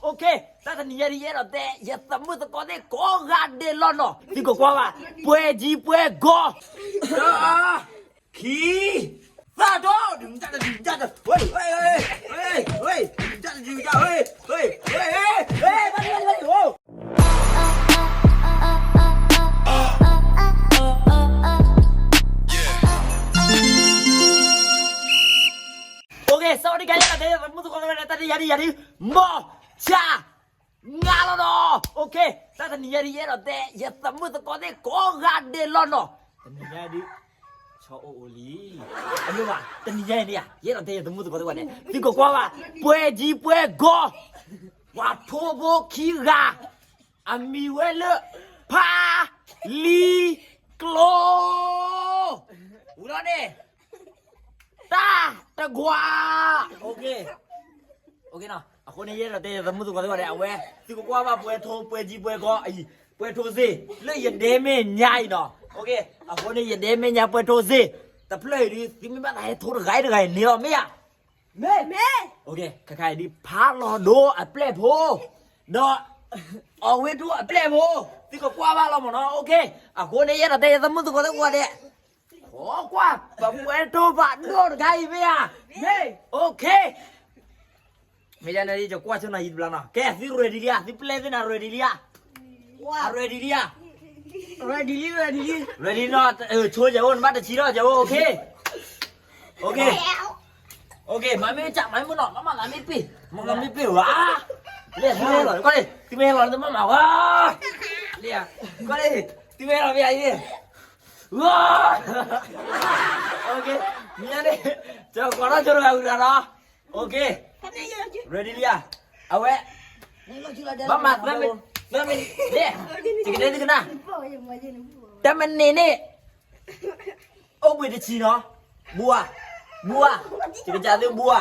OK, တၢ်တနံၤညါဒ်ယအဲၣ်ဒိးတဲ ယသမုၣ်သကိးသ့ၣ်ကိးဂၤဒဲးလီၤနီၤ, သုကကွၢ်ဘၣ်, ပှဲၤကၠံပှဲၤကီ, တၢ, ခံ, သၢ, တၢ်တဒုတၢ်တ, ဝဲ, ဝဲ, ဝဲ, တၢ်တဒုတၢ်, ဝဲ, ဝဲ, ဝဲ, ဝဲ, ဝဲ, ဝဲ, ဝဲ, ဝဲ, ဝဲ, OK, စဝၤဒံကါ ယဲဒၣ်တဲ သမုၣ်သကိးသ့ၣ်ဝဲဒၣ် တၢ်တနံၤညါဒ်ယၤဒ် မီၢ်ဆါ ငါလီၤနီၤ. OK, တၢ်တနံၤညါဒ် ယအဲၣ်ဒိးတဲ ယသမုၣ်သကိးသ့ၣ်ကိးဂၤဒဲးလီၤနီၤ. တနံၤညါဒ် ဆီအိၣ်အိၣ်လံ, အမ့ၢ်ဘၣ် တနံၤညါအံၤန့ၣ်ဧါ ယအဲၣ်ဒိးတဲ ယသမုၣ်သကိးသ့ၣ်ဝဲန့ၣ် သုကကွၢ်ဘၣ် ပှဲၤကၠံပှဲၤကီ, ပှၤထိဖိခံဂၤ အမံၤဝဲလၢ ဖါ လံ ကျိ ဝံၤလီၤန့ၣ် တၢ်တကွၢ်. OK, OK နီၤ, အဃိန့ၣ် ယအဲၣ်ဒိးတဲ ယသမုၣ်သကိးသ့ၣ်ဝဲဒၣ် အဝဲ သုကကွၢ်ဘၣ် ပှဲၤထိ ပှဲၤကၠံပှဲၤကီအံၤ ပှဲၤထိစ့ လၢယဒဲမဲာ်ညါအံၤနီၤ. OK, အဃိန့ၣ် ယဒဲမဲာ်ညါပှဲၤထိစ့ တဖျၢၣ်အံၤဒ် သုမ့ၢ်ဘၣ်သးဟဲထိတဂၤအံၤတဂၤအံၤန့ၣ်လီၤ မ့ၢ်ဧါ. မ့ၢ်, OK, ခဲခါအံၤဒ် ဖါလီၤဒိအပျဲၢ်ဖိ ဒီး အီၣ်ဝ့ၢ်ဒိအပျဲၢ်ဖိ သုကကွၢ်ဘၣ်လီၤမ့ၢ်နီၤ. OK, အဃိန့ၣ် ယအဲၣ်ဒိးတဲ ယသမုၣ်သကိးသ့ၣ်ဝဲဒၣ် ခိးကွၢ် ပပှဲၤထိဖးဒိၣ်တခါအံၤမ့ၢ်ဧါ. မ့ၢ်, OK, မ့ၢ်ယၤန့ၣ် ယကွၢ်ဆိနီၤယံၤတဘျီနီၤ. ကဲ သု ready လံဧါ, သုပျဲၢ်သ့ၣ်န့ၣ် ready လံဧါ, ready လံဧါ, ready လံ, ready လံ, ready လံနီၤ, ဆိယဲအိၣ် နဘၣ်တဆံးထီၣ်ယဲအိၣ်, OK, OK, OK, မၤမ့ၢ်ကၢ် မၤမ့ၢ်နီၤ မၤမၤလၢမ့ၢ်ပ့ၢ်, မၤလၢမ့ၢ်ပ့ၢ်ဝဲ, လၢသုမ့ၢ်လီၤ ကွၢ်လံ သုမ့ၢ်လီၤ သုမၤမၤဝဲ, လၢ, ကွၢ်လံ, သုမ့ၢ်လီၤမ့ၢ်အံၤ OK, မ့ၢ်န့ၣ် ကကိးထီၣ်ဆိတဂၤဝံၤဒီးနီၤ, OK, ready လံဧါ, အဝဲ, ဘၣ်မၤသၢမံၤ, သၢမံၤ, ယကတဲသုကနၣ်, တမံၤန့ၣ်န့ၣ်, အိၣ်ဘှံးတဆံနီၤ, ဘူဧါ, ဘူဧါ, ယကစၢ်သုဘူဧါ,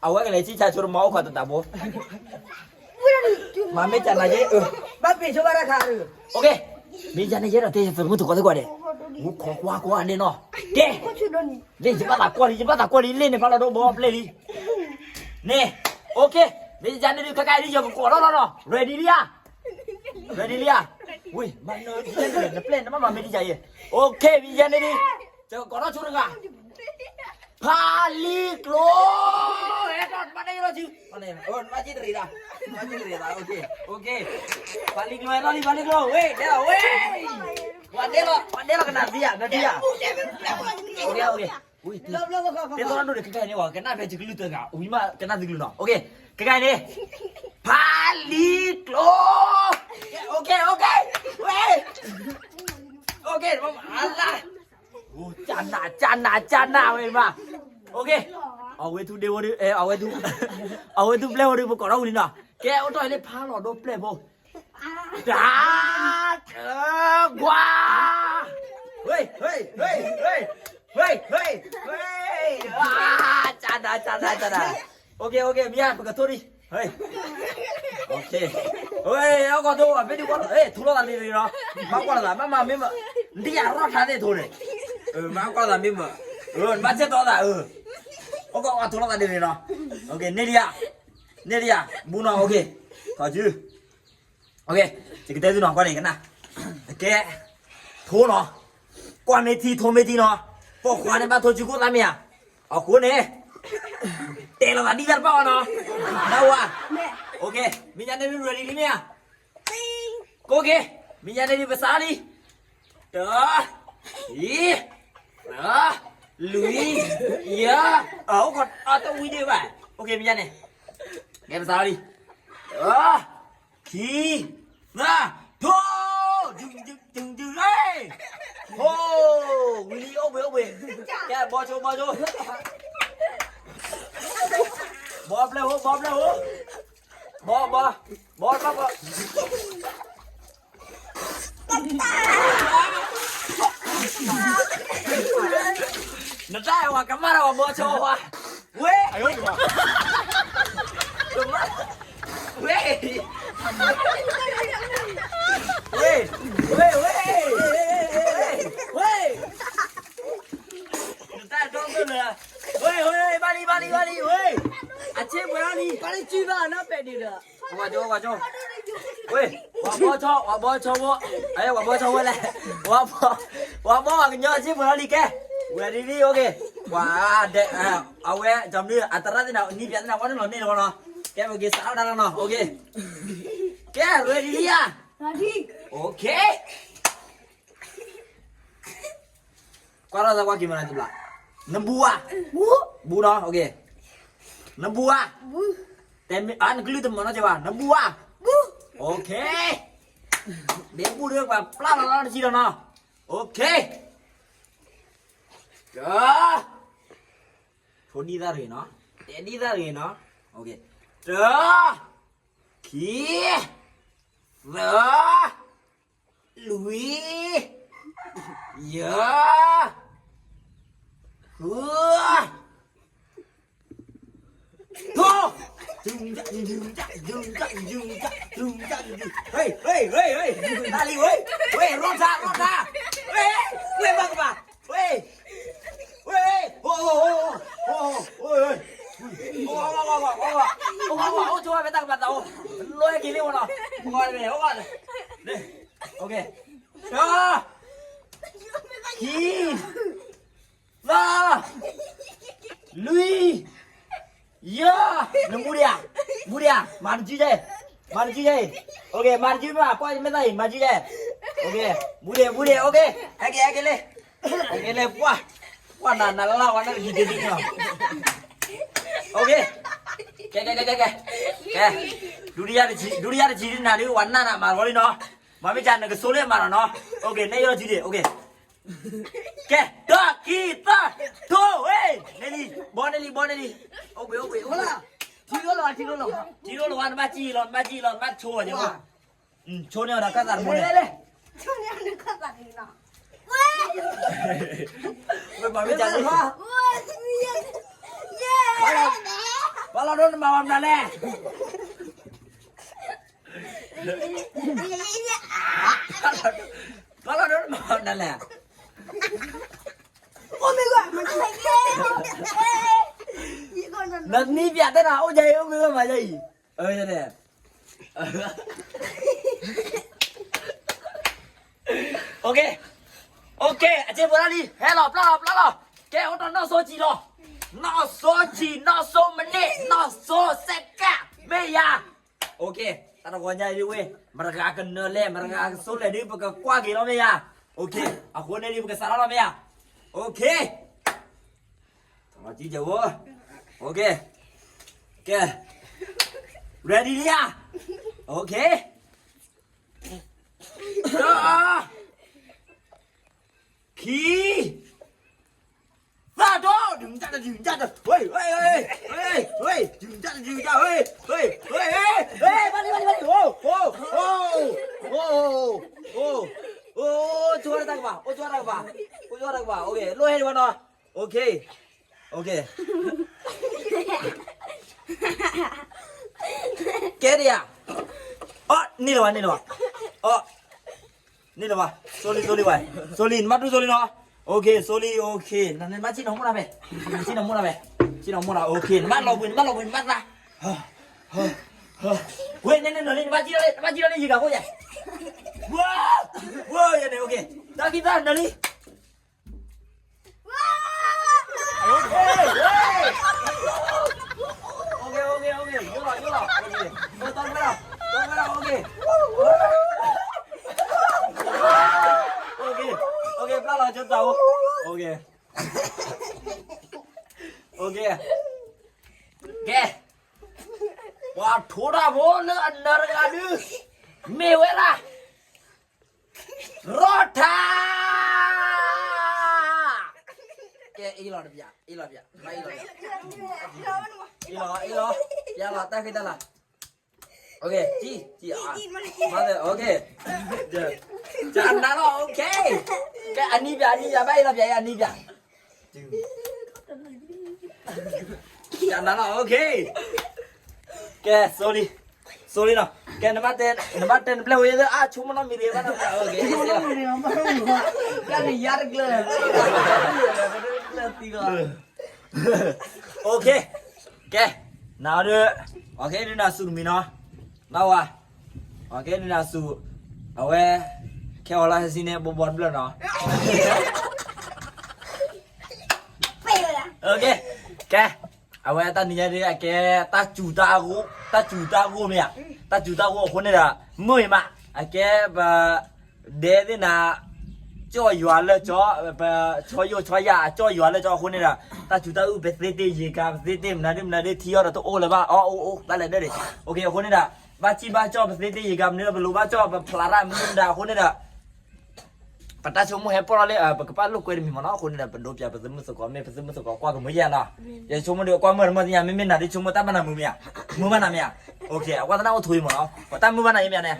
အဝဲကလဲၤဆံၣ်ဆါဆိတမီၤအိၣ်ခိးတတးဘိ မၤမ့ၢ်ကၢ်နၤက့, ဘၣ်ပ့ၤဆိဘၣ်တၢ်ခါ, OK, မ့ၢ်ယၤန့ၣ် ယအဲၣ်ဒိးတဲ ယသမုၣ်သကိးသ့ၣ်ကိးဂၤဒဲး, ဝူခိးကွၢ်ကွၢ်န့ၣ်နီၤ, တဲ, လၢယဘၣ်သးကွၢ်လံ ယဘၣ်သးကွၢ်လံ လၢန့ၣ် ဖါလီၤဒိဘီပျဲၢ်လံ, န့ၣ်, OK, မ့ၢ်ယၤန့ၣ်ဒ် ခဲခါအံၤဒ် ယကကိးထီၣ်လီၤနီၤ, ready လံဧါ, ready လံဧါ, ဝ့ၢ်, နပျဲၢ်နဘၣ်မၤမ့ၢ်ဒ်ယၤအံၤ, OK, မ့ၢ်ယၤန့ၣ်ဒ်, ယကကိးထီၣ်ဆိတဂၤ ဖါလံကျိ, ဟဲထီၣ် နဘၣ်နဲၣ်လီၤစု, နဘၣ်က့ၤတရံးဒၣ်, နဘၣ်က့ၤတရံးဒၣ်, OK, OK, ဖါလံကျိ ဟဲထီၣ်လံ ဖါလံကျိ ဝ့ၢ် ဒဲလီၤဝ့ၢ်, ပှၤဒဲလီၤ ပှၤဒဲလီၤကနၣ်သံဧါ နဒံဧါ, OK, OK, တဲသီဒိၣ်န့ၣ် ခဲခဲန့ၣ် ပှၤကနၣ်ဖဲယကလုၢ်တဂၤ ဝံၤမးကနၣ်သံကလုၢ်နီၤ, OK, ခဲခဲန့ၣ်, ဖါလံကျိ, OK, OK, ဝ့ၢ်, OK, အလၢ ကၢ်နး ကၢ်နး ကၢ်နးဝဲမး, OK, အဝဲသူဒ့ဝဲဒုး အဝဲသူ, အဝဲသူပျဲၢ်ဝဲဒုး ပကိးထီၣ်ဝံၤလံနီၤ, ကဲ အိၣ်တ့ၢ်လၢဖါလီၤဒိပျဲၢ်ဖိ, တၢ်, တၢ်, ကွၢ်, ဝ့ၢ်, ဝ့ၢ်, ဝ့ၢ်, ဝ့ၢ်, ဝ့ၢ်, ဝ့ၢ်, ကၢ်နး ကၢ်နး ကၢ်နး, OK, OK, မ့ၢ်ဧါ ပကထိဒံး OK, အကီၢ်ထိ မ့ၢ်ဒ်ကွၢ်လီၤ ထိလီၤသးဒ်န့ၣ်နီၤ, မၤကွၢ်လီၤသး မ့ၢ်မ့ၢ်, ဒ်ယရီၣ်ထါသ့ၣ်ထိန့ၣ်, မၤကွၢ်လီၤသးမ့ၢ်မ့ၢ်, မၤဆဲးတီသး, အကီၢ်ထိလီၤသးဒ်န့ၣ်နီၤ, န့ၢ်ဒံးဧါ, န့ၢ်ဒံးဧါ, ဘူးနီၤ, OK, ခီၣ်စု, OK, ယကတဲသုနီၤ ကွၢ်န့ၣ်ကနၣ်, ကဲ, ထိနီၤ, ကွၢ်မ့ၢ်ထံ ထိမ့ၢ်ထံနီၤ, ပိာ်ခွါန့ၣ်ဘၣ်ထိစုကိၣ်သးမ့ၢ်ဧါ, အဃိန့ၣ် တဲလီၤသးဒ်တၢ်တဘၣ်ဘၣ်နီၤ, နဝၤ, OK, မ့ၢ်ညါန့ၣ်ဒ် ready လံမ့ၢ်ဧါ, OK, မ့ၢ်ညါန့ၣ်ဒ် ပစးလံ, တၢ, ခံ, သၢ, လွံၢ်, ယဲၢ်, အိၣ်ခိးအတဝံၤဒံးဘၣ်, OK မ့ၢ်ညါန့ၣ်, ကဲပစးလံ, တၢ, ခံ, သၢ, ထိ, ဒုးဒုးဒုးဒုး, ဟိ, ဝံၤလံ အိၣ်ဘှံးအိၣ်ဘှံး, ကဲ ဘီဆိ ဘီဆိ, ဘီပျဲၢ်ဧိၤ ဘီပျဲၢ်ဧိၤ, ဘီ ဘီ, ဘီ ဘီ ဘီ နတၢ်အဲၣ်ဝဲကမၣ်တၢ်ဝဲ ဘီဆိဝဲ, ဝ့ၢ်, ကမၣ်, ဝ့ၢ်, ဝ့ၢ်, ဝ့ၢ်, ဝ့ၢ်, ဝ့ၢ်, နတၢ်အဲၣ်ဒိၣ်ဒိၣ်လၢ, ဝ့ၢ် ဝ့ၢ်, ဘၣ်လံ ဘၣ်လံ ဘၣ်လံ ဝ့ၢ်, အဆ့ပှဲၤ ပှၤလၢစုဘၣ်နီၢ်ပဲာ်ဒံးဒီး, ဝဲ, ပှၤဘီဆီ, ပှၤဘီဆီဖိ, အဲ ပှၤဘီဆီဖိလဲၣ်, ပှၤဘီ, ပှၤဘီပှၤကညီစ့ၢ်ကီးလီၤလံကဲ, readyလံ okay, ပှၤ, အဝဲ, ကမနုၤ အတရၣ်သ့ၣ်န့ၣ် နံၣ်ပျးသ့ၣ်န့ၣ် ဝဲန့ၣ်လီၤန့ၢ်လီၤနီၤ, ကဲ okay စးထီၣ်တၢ်လီၤနီၤ, okay, ကဲ readyလံဧါ, okay ကွၢ်ထီၣ်သးကွၢ်က့ၤမနၤတဘျီ, နဘူးဧါ, ဘူးနီၤ, okay, နဘူးဧါ, တဲမ့ၢ်အါ နကလုၢ်တမၤနီတစဲးဘၣ်, နဘူးဧါ, okay, မ့ၢ်ဘူးဒီးပှၤပျၢ်လီၤလီၤတစံးလီၤနီၤ, okay, တ, ထိဒ်သၣ်တဂ့ၤနီၤ, တဲဒ်သၣ်တဂ့ၤနီၤ, okay, တ, ခံ, သၢ, လွံၢ်, ယဲၢ်, ဃု, ထိ, တၢ်လံဝဲ, ဝဲ ရီၣ်ထါ ရီၣ်ထါ, ဝဲ ဝဲဘၣ်ကဘၣ်, ဝဲ, ဝဲ, အိၣ်ဆိဝဲဖဲတၢ်ကပၤသးအိၣ်, လီၤဟဲက့ၤလံဝဲနီၤ, အိၣ်, okay, တ, ခံ, သၢ, လွံၢ်, ယဲၢ်, နမူဒံးဧါ, မူဒံးဧါ, မၤတစုယဲ, မၤတစုယဲအံၤ, okay မၤတစုမး ကွၢ်မ့ၢ်သၣ်အံၤ မၤတစုယဲ, okay မူဒံး မူဒံး okay ဟဲက့ၤ ဟဲက့ၤလံ, ဟဲက့ၤလံ ပှၢ်, ပှၢ်နၤ နလၢဝဲနၢ်တယံၤတယံၤနီၤ, okay ကဲ ကဲ ကဲ ကဲ ကဲ, ဒုတိယတဆံ ဒုတိယတဆံနၤဒုး ဝဲနၢ်နၤမၤဂီၤလံနီၤ, မၤမ့ၢ်ကနကဆိလၢမၤနီၤနီၤ, okay နဲၣ်ယီၢ်တဆံဒံး okay ကဲ တၢ်ခံသၢ ထိဝဲ, န့ၢ်လံ ဘီန့ၢ်လံ ဘီန့ၢ်လံ, အိၣ်ဘှံး အိၣ်ဘှံး အိၣ်ဘှံး, ထံဒိၣ်လီၤ ထံဒိၣ်လီၤ, ထံဒိၣ်လီၤဝဲ နဘၣ်စံၣ်လီၤ နဘၣ်စံၣ်လီၤ နဘၣ်ဆိဝဲ, ဆိန့ၢ်ဝဲဒီးကၢ်သးတမူန့ၣ်, ဝဲဘၣ်မ့ၢ်ကန, ဘၣ်လီၤဒိၣ်နမၤဝဲမနုၤလဲၣ် ဘၣ်လီၤဒိၣ်နမၤဝဲမနုၤလဲၣ်, နနံၣ်ပၠးတဲနၤအိၣ်ယၤအံၤ အိၣ်မ့ၢ်ဝဲမၤယၤအံၤ, န့ၣ် okay, okay အစ့ဖိတၢ်လံ ဟဲလီၤ ပျၢ်လီၤ ပျၢ်လီၤ, ကဲအိၣ်ဒီးနီၢ်စိဆံးလီၤ, နီၢ်စိဆံး နီၢ်စိမိနစ် နီၢ်စိစဲကၣ် မ့ၢ်ယၤ, okay တၢ်တဂီၤညါအံၤဒ်ဝဲ မတဂၤကနၢၤလဲၣ် မတဂၤကဆိလဲၣ်ဒုး ပကကွၢ်က့ၤလီၤမ့ၢ်ယၤ, okay အဃိန့ၣ်ဒုး ပကစးထီၣ်လီၤမ့ၢ်ယၤ, okay တလီၤကံကဲဝဲ, okay ကဲ ready လံဧါ, okay တၢ် ခံ သၢ ဒိၣ် ဒုၣ်တၢ်တဒုၣ်တၢ်တ ဝဲ ဝဲ ဝဲ ဒုၣ်တၢ်တဒုၣ်တၢ် ဝဲ ဝဲ ဝဲ ဝဲ ဘၣ်လံ ဘၣ်လံ ဘၣ်လံ အိၣ် အိၣ် အိၣ် အိၣ် ဆိတၢ်ကပၤ အိၣ်ဆိတၢ်ကပၤ အိၣ်ဆိတၢ်ကပၤ okay လိၣ်ဟဲဒံးဘၣ်နီၤ okay okay ကဲဒံးဧါ အီၣ် န့ၢ်လၢၤဘၣ် န့ၢ်လၢၤဘၣ် အီၣ် န့ၢ်လၢၤဘၣ် စိလံ စိလံဝဲ စိလံ နဘၣ်တူၢ်စိလံနီၤ okay စိလံ okay နမ့ၢ်ဆ့ၣ်နီၤမိၢ်နၤဖဲ ဆ့ၣ်နီၤမိၢ်နၤဖဲ ဆ့ၣ်နီၤမိၢ်နၤ okay နဘၣ်လီၤဘှံး နဘၣ်လီၤဘှံး နဘၣ်သး ဝဲ နဲနဲနဲ နဘၣ်ကံၣ်လီၤလံ နဘၣ်ကံၣ်လီၤလံ ယံၤကၤခိၣ်ယဲ ဝဲ ဝဲ ယဲန့ၣ် okay တၢ်ခံသၢနလံ Okay, okay, okay, okay, ယိလီၤ ယိလီၤ okay, သီၣ်ဝဲလီၤ သီၣ်ဝဲလီၤ okay, okay, okay, ပျၢ်လီၤကၠိတၢ်အိၣ် okay, okay, ကဲ ပှၤထိတၢ်ဖိလၢအနၢၤတဂၤဒုး မ့ၢ်ဝဲဒၣ် ရီၣ်ထါ ကဲ အ့ၣ်လီၤတပျၢ် အ့ၣ်လီၤပျၢ် အ့ၣ်လီၤ အ့ၣ်လီၤ ပျၢ်လီၤ တၢ်ဃ့တၢ်လၤ okay ကံၣ် ကံၣ် မၤသး okay ကနၤလီၤ okay ကဲ အနံၣ်ပျၢ် အနံၣ်ပျၢ် ဘၣ်အ့ၣ်လီၤပျၢ် အနံၣ်ပျၢ် ကနၤလီၤ okay ကဲ sorry sorry နီၤ ကဲ နဘၣ်တဲ နဘၣ်တဲနပျဲၢ်ဝဲ အါ ဆိကမိၣ်နီတမံၤတဂ့ၤဘၣ်နီၤ okay ကဲ နယါတကျၢၤ okay ကဲ နဒုး, အကဲဒုးနၤစူၣ်တမံၤနီၤ, ဘၣ်ဝါ, အကဲဒုးနၤစူၣ်, အဝဲ, ခဲအီၤလၢဟဲစံန့ၣ် ဘိဘီတဘျၢနီၤ, ကဲ, အဝဲတၢ်နံၤညါဒ်အကဲ, တၢ်စူၤတၢ်ဂိၢ်, တၢ်စူၤတၢ်ဂိၢ်မ့ၢ်ဧါ, တၢ်စူၤတၢ်ဂိၢ်အဃိန့ၣ်ဒီး, မုာ်အံၤမး, အကဲပ ဒဲသ့ၣ်နၤ, ကၠီၣ်ယွၤလၢကၠီ, ပဆီယိၣ်ဆီယၣ်အကၠီၣ်ယွၤလၢကၠီအဃိန့ၣ်ဒီး, တၢ်စူၤတၢ်ဂိၢ်ပသ့တ့ၢ်ယံၤကၤ ပသ့တ့ၢ်မနုၤဒုမနုၤဒု ထံအီၣ်ဒီးတအိၣ်လၢၤဘၣ် အီၣ်အိၣ်အိၣ် တၢ်လဲၤဒၢးန့ၣ်, အဃိန့ၣ်ဒီး, ဘၣ်စံၣ်ဘၣ်ကၠီၣ်ပသ့တ့ၢ်ယံၤကၤမနုၤဒီး ပလိၤဘၣ်ကၠီၣ်ပဖျးတၢ်မနုၤမတၤအဃိန့ၣ်ဒီး ပတၢ်ဆိကမိၣ်ဟဲပီၣ်ထီၣ်လၢ ပကဘၣ်လိာ်ကွဲတမံၤမ့ၢ်နီၤ, အဃိန့ၣ်ဒီး ပဒိးပၠးပသုးမုၢ်သကိး မ့ၢ်ပသုးမုၢ်သကိးကွၢ်ကမုာ်ယဲနီၤ, ယဆိကမိၣ်ဒီးကွၢ်မုာ်တမုာ်သ့ၣ်ညါ မ့မ့ၢ်နၤဒ်ဆိကမိၣ်တၢ်ဘၣ်နၤမုာ်မ့ၢ်ဧါ, မုာ်ဘၣ်နၤမ့ၢ်ဧါ, အဝဲသနာ်အိၣ်ထူအံၤမ့ၢ်နီၤ, ပတၢ်မုာ်ဘၣ်နၤအံၤမ့ၢ်ဧါန့ၣ်,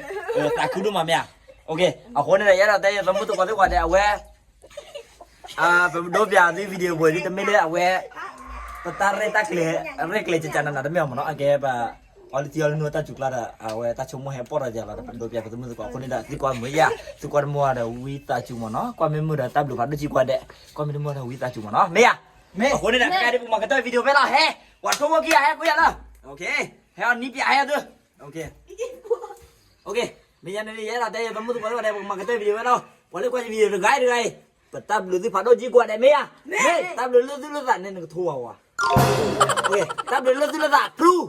သးခုဒိၣ်မးမ့ၢ်ဧါ, အဃိန့ၣ်ဒီး ယအဲၣ်ဒိးတဲယသုးမုၢ်သကိးသ့ၣ်ပှၤဒဲး အဝဲ ပဒိးပၠးသု video ပူၤဒ်တမ့ၢ်လၢအဝဲ ပတၢ်ရဲၣ်တၢ်ကျဲၤ ရဲၣ်ကျဲၤကကနနၤတမ့ၢ်မ့ၢ်နီၤ, အကဲပ အီလံသံအီလံနူတၢ်စူၤကျါဒီး အဝဲတၢ်ဆိကမိၣ်ဟဲပီၣ်ထီၣ်ယၤလီၤဒီး ပဒိးပၠးပသုးမုၢ်သကိးအဃိန့ၣ်ဒီး သုကွၢ်မုာ်ယၤ သုကွၢ်တမုာ်ဒီးဝံသးစူၤမ့ၢ်နီၤ, ကွၢ်မ့ၢ်မုာ်ဒီးတၢ်ဘျုးဖးဒိၣ်ကံကွၢ်ဒဲး, ကွၢ်မ့ၢ်တမုာ်ဒီးဝံသးစူၤမ့ၢ်နီၤ မ့ၢ်ယၤ, အဃိန့ၣ်ဒီး ခဲအံၤဒ်ပမၤကတၢၢ် video ဖဲလီၤ ဟဲ ပှၤထိၣ်ဖိခံဂၤဟဲကွံာ်ယၤလၢ, ဟဲအီၤနံၣ်ပၠးဟဲသု မ့ၢ်ယၤန့ၣ် ယအဲၣ်ဒိးတဲယသုးမုၢ်သကိးသ့ၣ်ပှၤဒဲး ပကမၤကတၢၢ် video ဖဲလီၤ, ပှၤလၢကွၢ်ယ video တဂၤအံၤတဂၤအံၤ, ပတၢ်ဘျုးသုဖးဒိၣ်ကံကွၢ်ဒဲး မ့ၢ်ယၤ, တၢ်ဘျုးလၢသုလိာ်သးန့ၣ် နကထိဘၣ်ဝဲ, တၢ်ဘျုးလၢသုလိာ်သး ပျူၤ